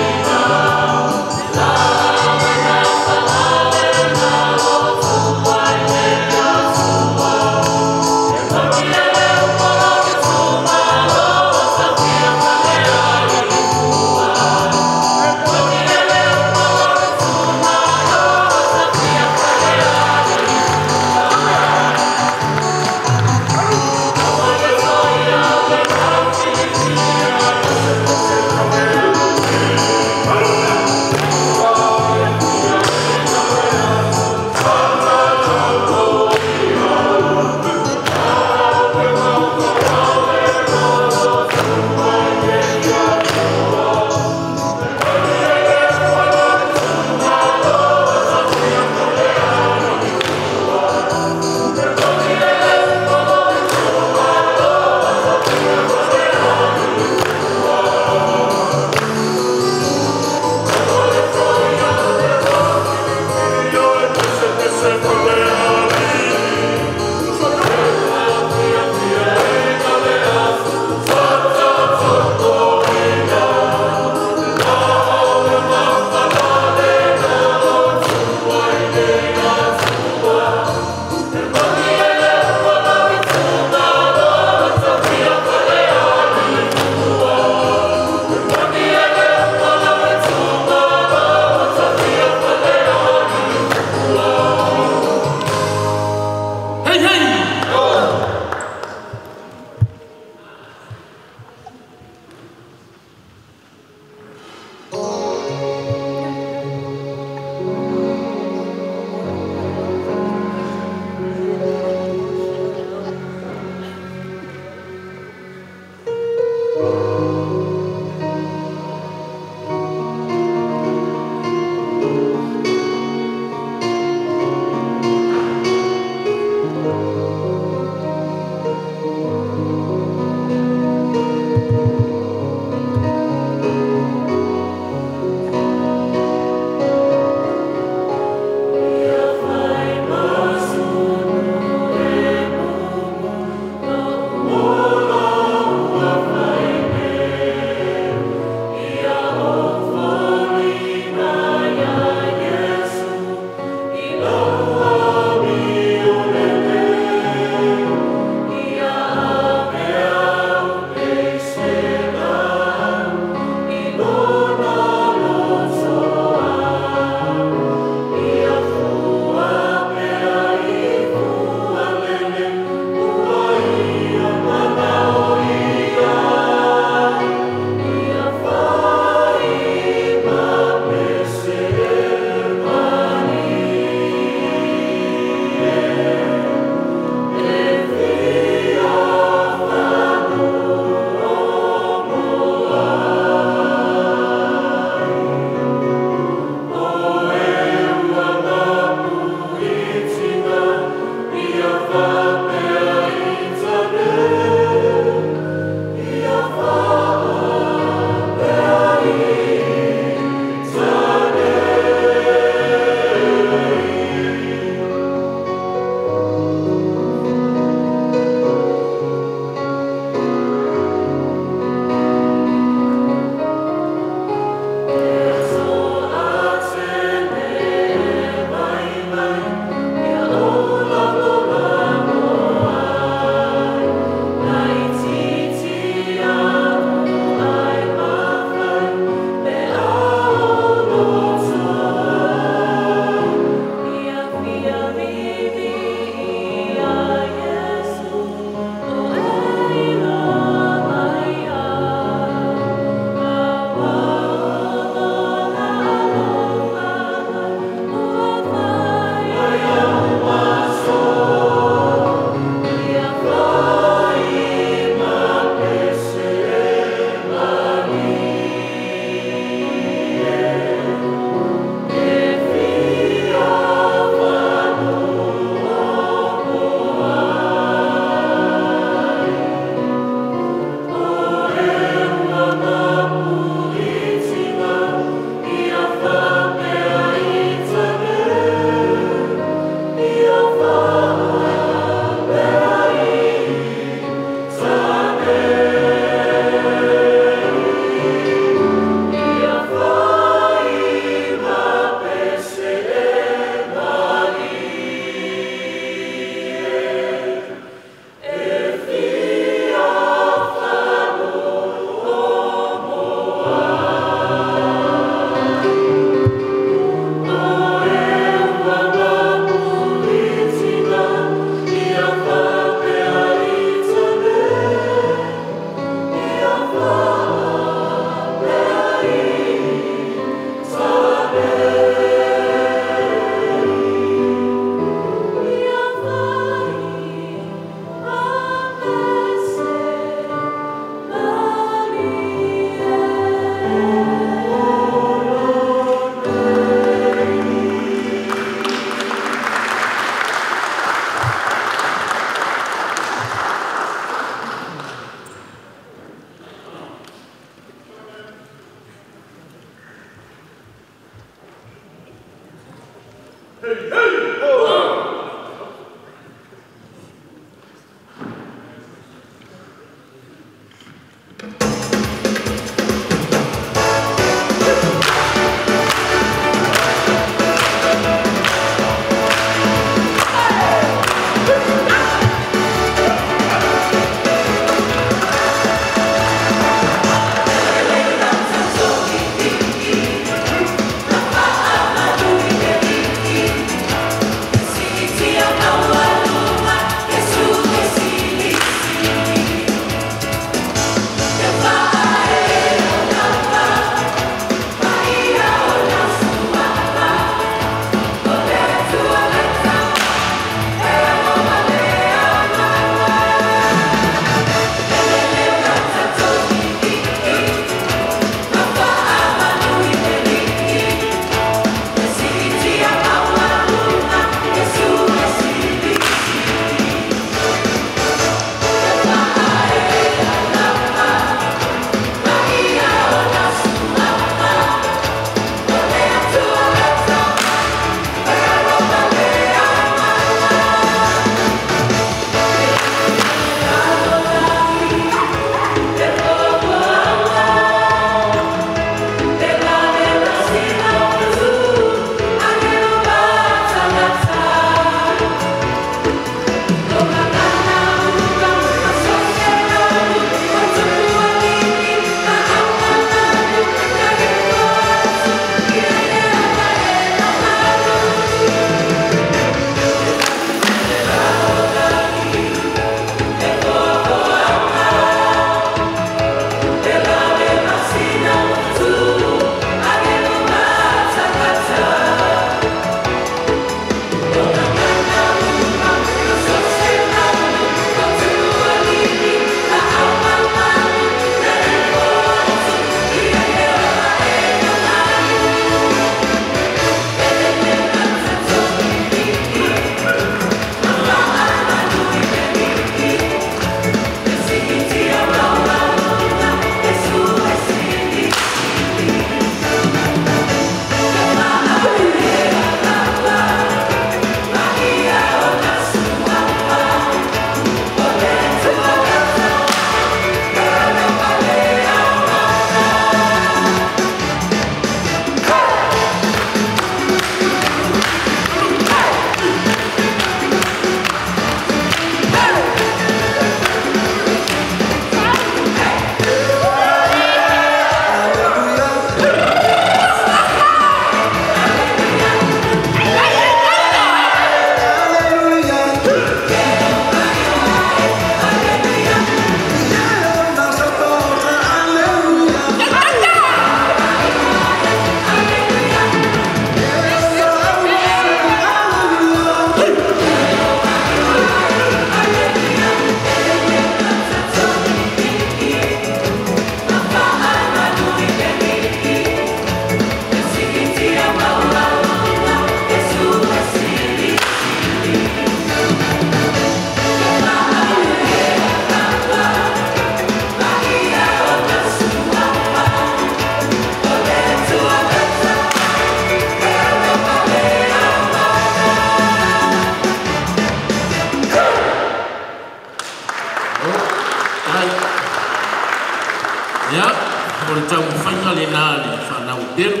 O le taumafaiga lenā a le fanau pelu.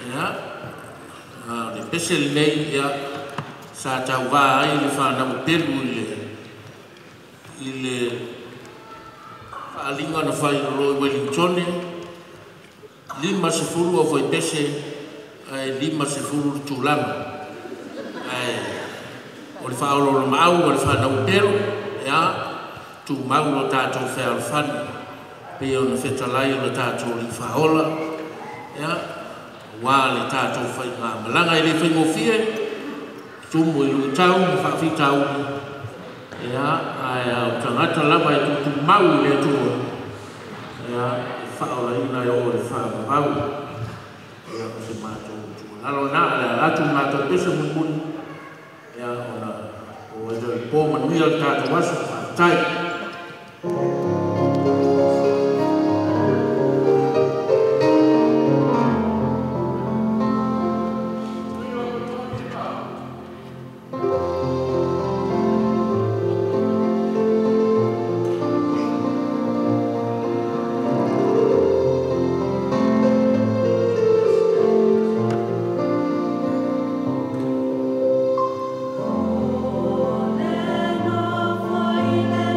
Ia, a o le pese lenei, ia, sa tauvā ai le fanau pelu i le faaaliga na fai o lo i Wellingtone, 50 au faipese ae 50 le tulaga. Ae o le faaoloolomaau a le fanau pelu, ia, tumau lo tatou fealofani pei ona fetalai o le tatou Alii Faaola, ia, auā le tatou faigamalaga e le faigofie, tumu i luitau ma faafitauli, ia, ae a o tagata lava e tutumau i le Atua, ia, e faaolaina e oo i le faavavau. Ia, o se matou tuualalo lena, o le a atu le matou pese mulimuli, ia, ona o ai lea o le po manuia le tatou aso. Faafetai. O le nofo i le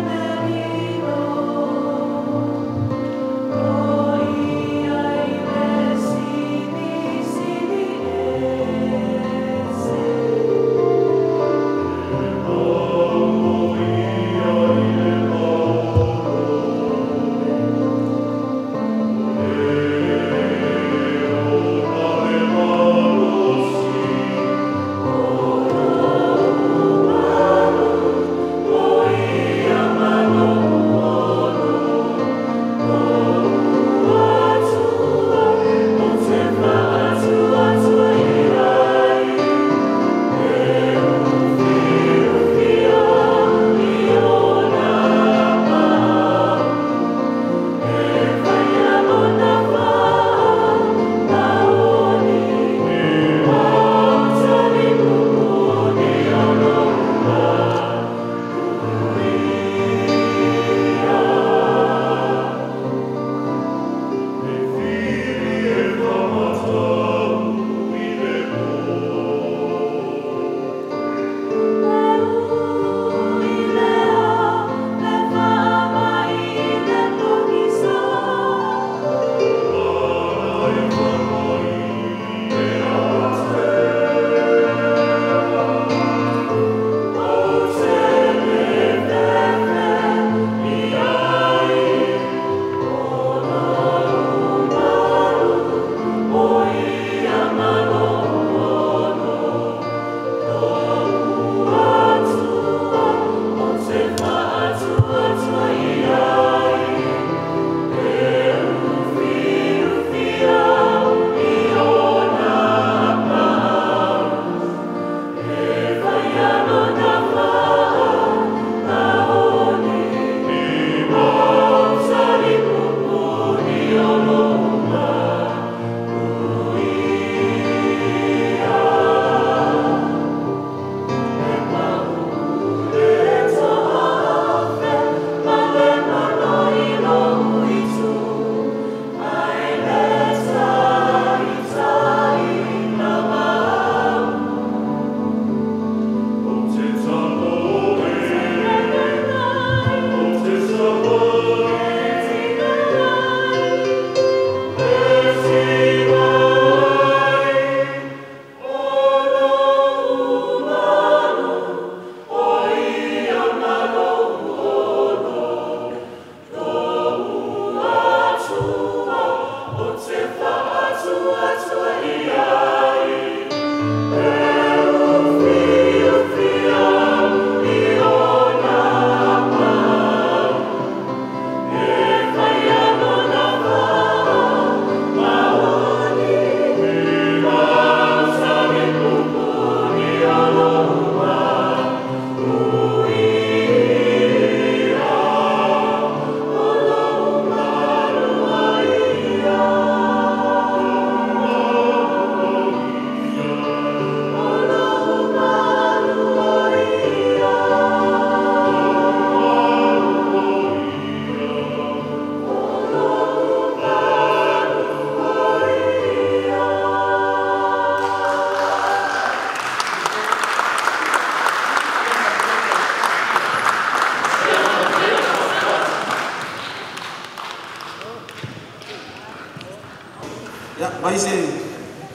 Mai se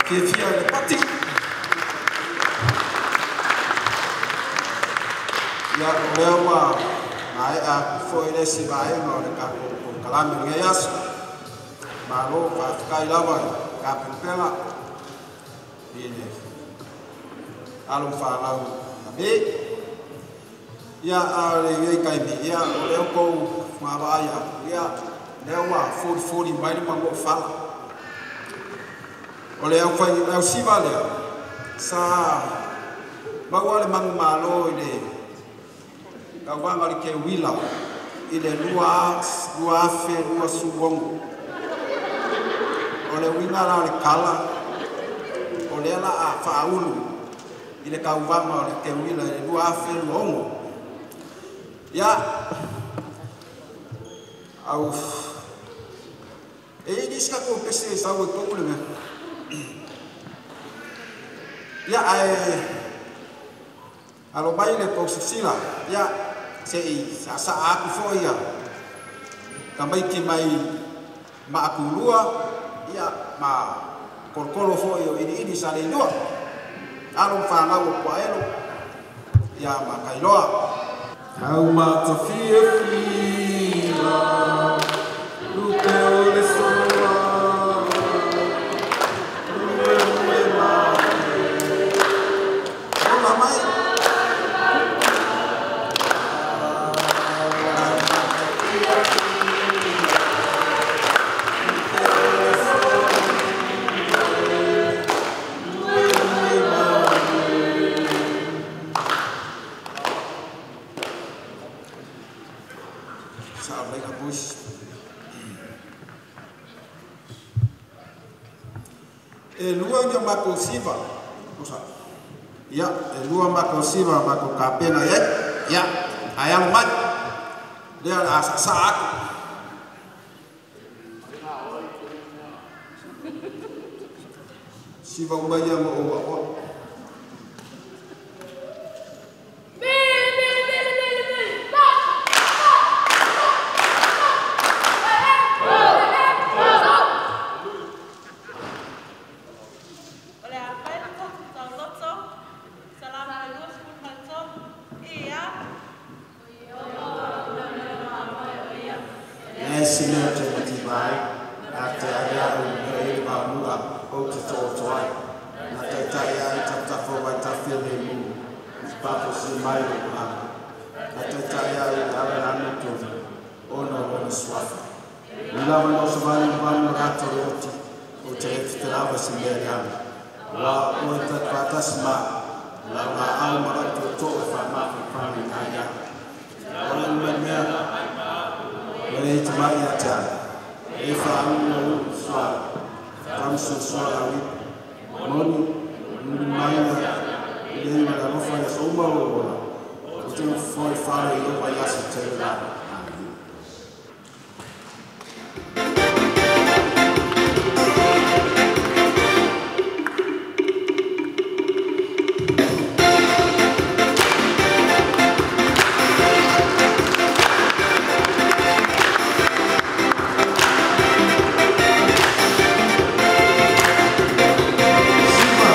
fiafia i le pati. Ia, o lea ua maea atu foi le isi vaega o le tatou polokalame o lenei aso. Malo faafetai lava i tapenapena i le alo ma fanau a me. Ia, a o lenei taimi, ia, o lea tou vaavaai atu, ia, lea ua folifoli mai le manuafala. O le ausiva lea, sa maua le manumalo i le tauvaga o le keuila i le 2026. O le uiga la o le tala, o lea la a faaulu i le tauvaga o le keuila i le 2026. Ia, au e i nisi tatou pese sau e tonu le mea. Ia, ae alo mai le tou silasila, ia, se i saasaa atu foi ia tamaiti mai Maakulua, ia, ma kolokolo foi o Iliili sa le ilua. Alo ma fanau o Puaelo, ia, ma Kailoa. Au matafiafia, lupe o le soa, lue lue male. Ola mai. Sa later, boys. E lua ni o matou siva. Osa. Ia, e lua matou siva matou kapena i ai. Ia, ae alo mai. Lea o le a saasaa atu. Siva uma ia ma ou aoa. O le a fai le tatou tauloto, Salamo 23, ia. E se mea ou te mativa ai, a te ave au mea i le vaamua ou te tooto ai. Na taitai ai tafatafa o vaitafe le mu, i te pafosia mai lou agaga. Na taitai au i le ala e amiotonu, ona o lona suafa. Ui lava ina osovale le vanu ma gata o le oti, ou te le fetelava i se mea leaga. Aua o oe ta te faatasi ma au, o lau laau ma lau tootoo e faamafanafanaina ai au. O le mai mea, ua le tamai ia te au. E faaulu ulu soa, tamusoasoa lau ipu. Moni, muli mai ia i le ma le alofa i aso uma o lou ola. Ou te nofofoa i fale i ova i aso tele lava. Amene. Siva.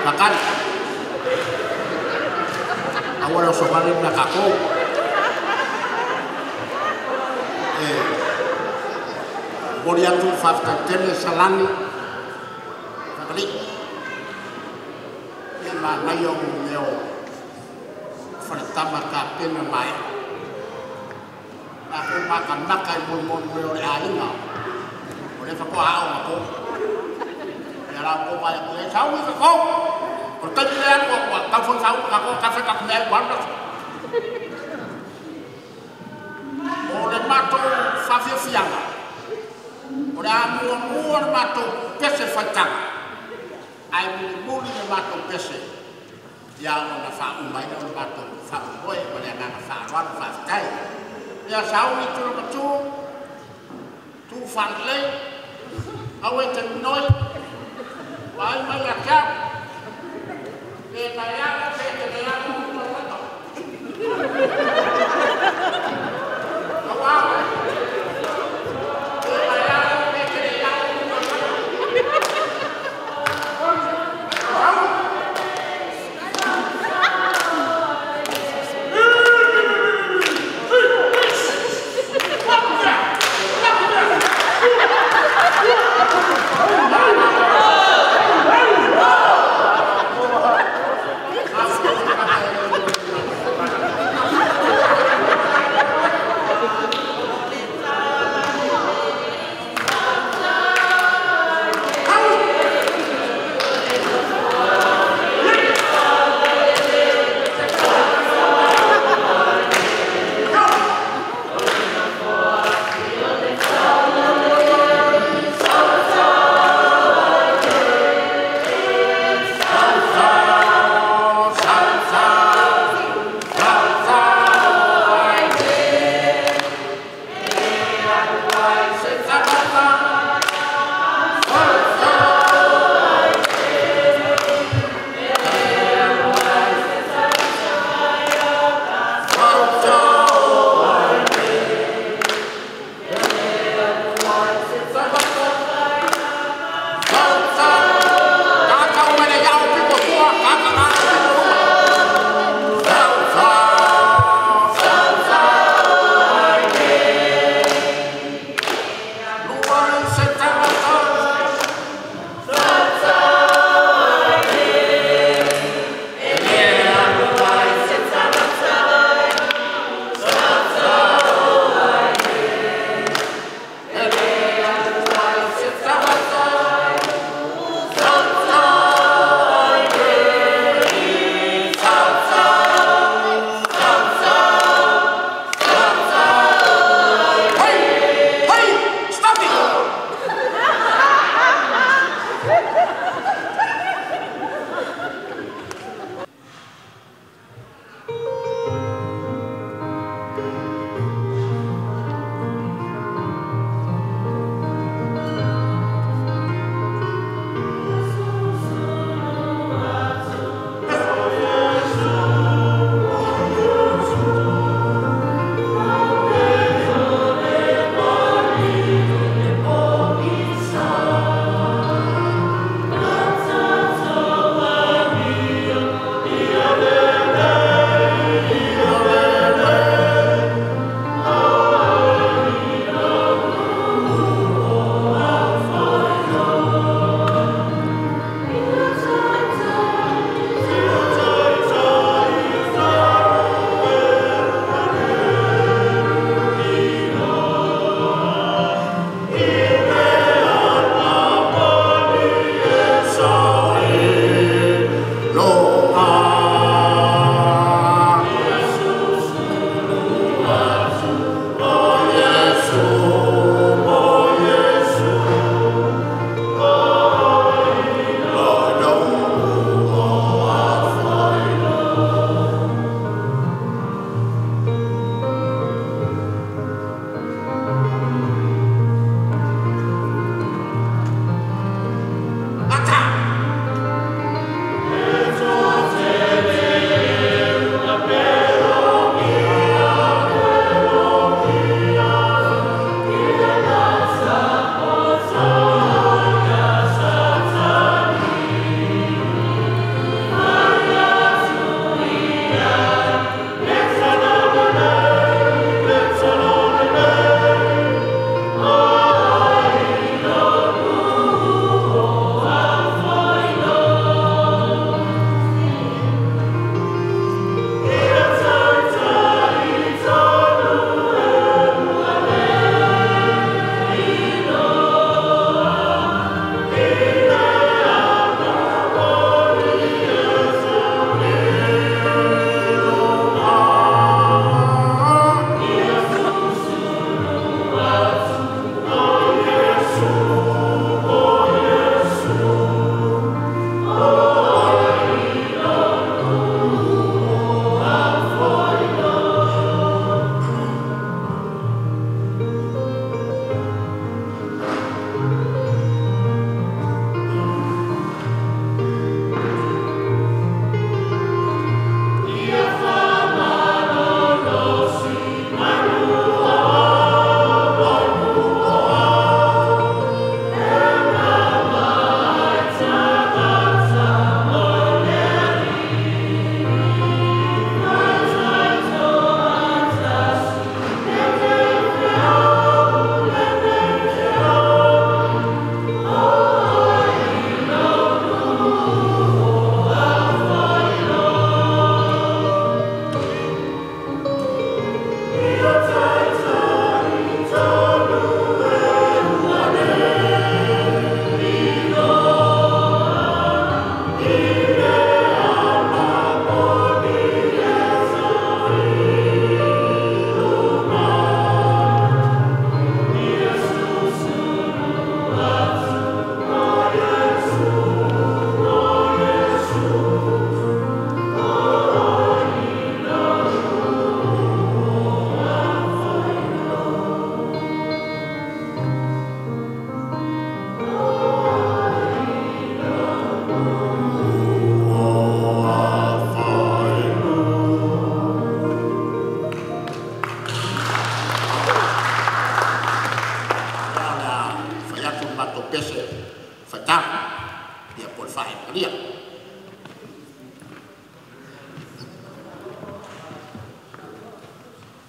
Makali. Awal o sopale na kako. Bori atu whaftatele salani. Whakali. Ia ma nai o meo wharetama ka pena mai. Nā ko maka maka i mon mon meo le ainga. O le whakoa ao mako. Ia rā ko mai ko e sau i whakau. O taimi le anu o tau whai sau ka ko ka whai ka mea wana. O le mātou whawhiawhianga. O le amua mua le mātou pese whaitanga. Ai muli muli le mātou pese. Ia o na whaumai o le mātou whaumoe o le anganga whaarwana whawhitai. Ia sau i tula matu, tū whanlei, au e te noi, wai mai a kia, e nai ana, te te nei ana, o te Au au, e nai ana, te te nei ana, o te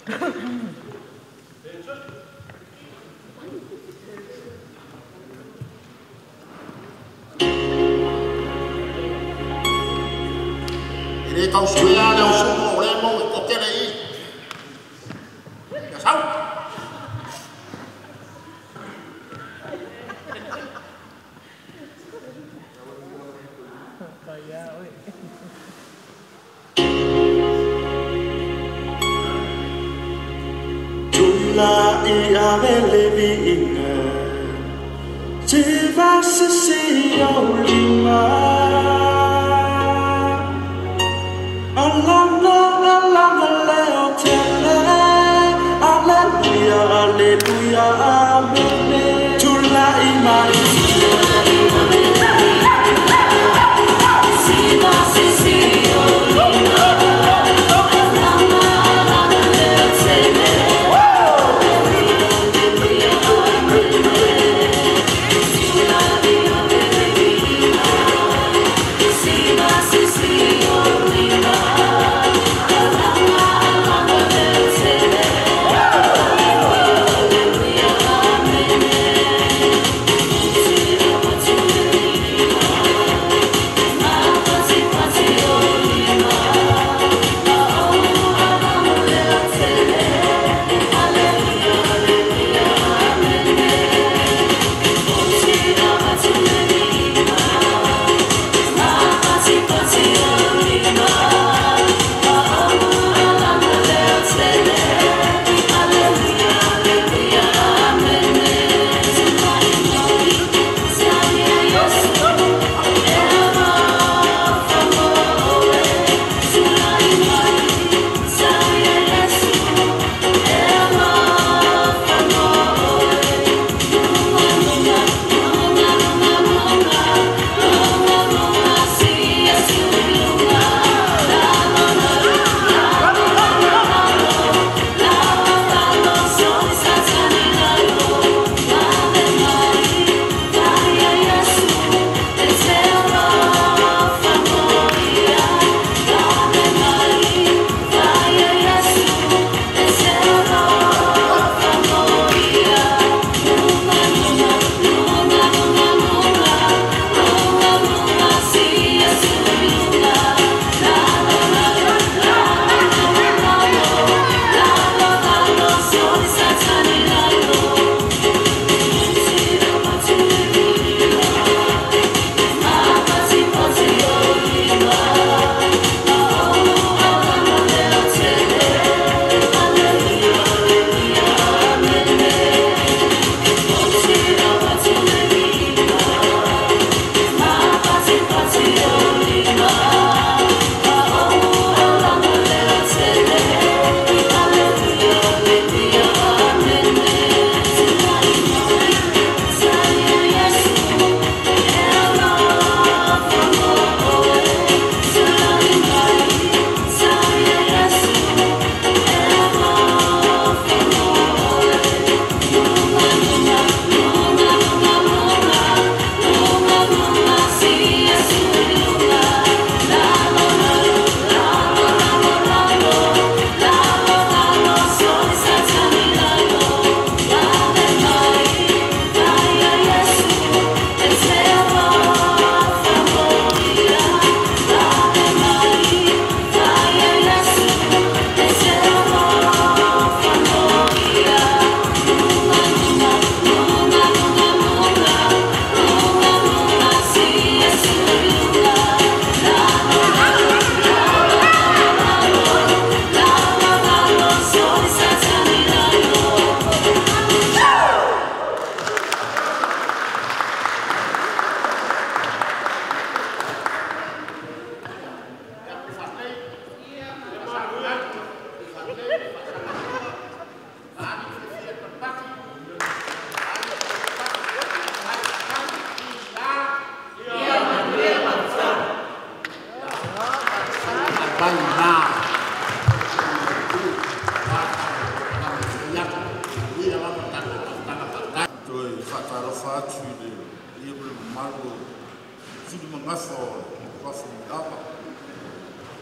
E tau suea le o sumo o le mo e kotele i. Ia sau. Tula i avele viinga, te vasisi o lima. Alanga, alanga leo tele, alleluia, alleluia, amen. Tula i mai.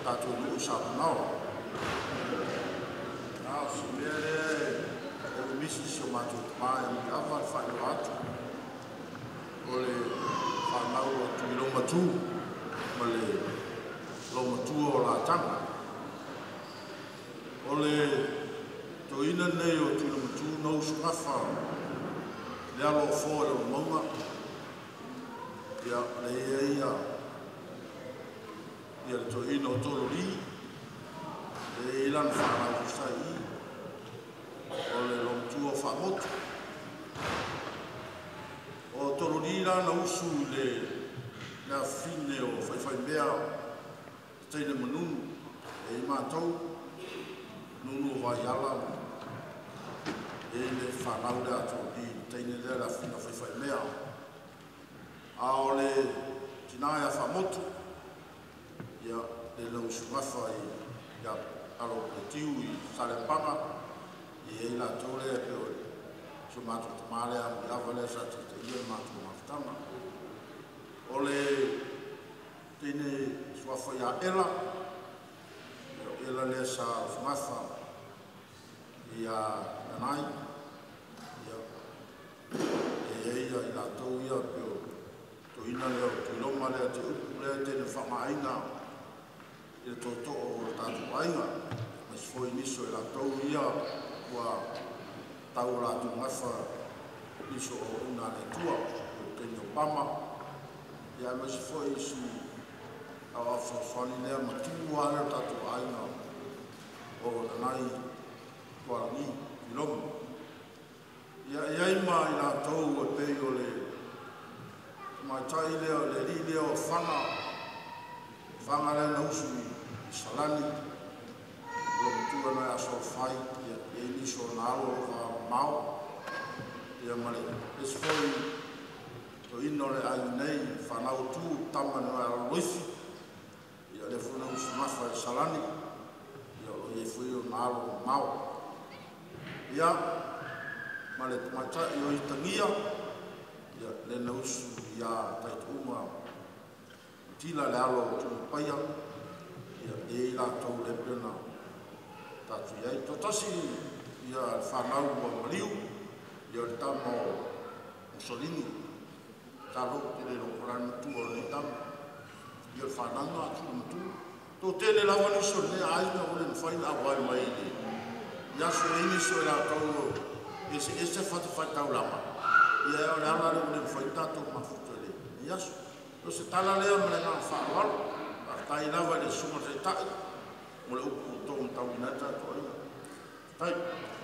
Tātou nuu sa manao. Nā o si matou tamā e Muliava le faailoa atu o le fanau a Tuilomatū ma le Lomatua o Lataga. O le toeaina lenei o Tuilomatū na usugafa le alo o Fo e lona mauga, ia le i ai ia le toeaina o Tololi, le i ai lana fanau foi sa i o le Lomatua o Faamotu. O Tololi la na usu i le afafine o Faifaimea teine manunu e i matou nunu o Vaiala e i le fanau le atololi le teine lea le afafine o Faifaimea. A o le tina ia Faamotu, ia le na usugafa i ia alo o Peletiu i Saleapaga, e i ai latou lea pe o so matou tamā lea Muliava lea sa taitaia le matou mafutaga. O le teine suafa ia Ela, o Ela lea sa usugafa ia Nanai, ia e i ai ia i latou ia pe o toeaina lea o Tuiloma lea te upu lea tene faamaaina i le tootoo o le tatou aiga. Aemaise foi nisi o i latou ia ua tau o latou gafa nisi o auauna a le Atua, o le teine o Pama, ia aemaise foi isi aoao fesoasoani lea matua lea o le tatou aiga o Nanai Tualagi Tuiloma. Ia e i ai ma i latou e pei o le tamaitai lea o le alii lea o Faga, Faga lea na usu i Salani, o lo matua na ia Solofai, ia e i ai nisi o na alo o mamao, ia ma le isi foi toeaina o le aiga nei, fanau tu, tama na Aloifi, ia lea foi na usu gafa i Salani, ia o lo o i ai foi o na alo mamao. Ia, ma le tamaitai o Itagia, ia le na usu ia Taituuga tila le alo o Tuipaia, ia e i latou le pena tatou i ai. Toatasi ia le fanau ua maliu, ia o le tama o Mussolini, talo te le loko lana matua o lenei tama, ia le fanau na atu le matua. Tō tele lava nisi o lenei aiga ua le mafai ona auai mai i le i aso e i nisi o i latou eseese fatafaitaulaga, ia o le ala lea ua le mafai ona tatou mafuta i lenei aso. O se tala lea ma le agaga faaaloalo, faafetai lava i le susuga i le Taitai mo le upu ua taumatauina ai le tatou aiga. Faafetai.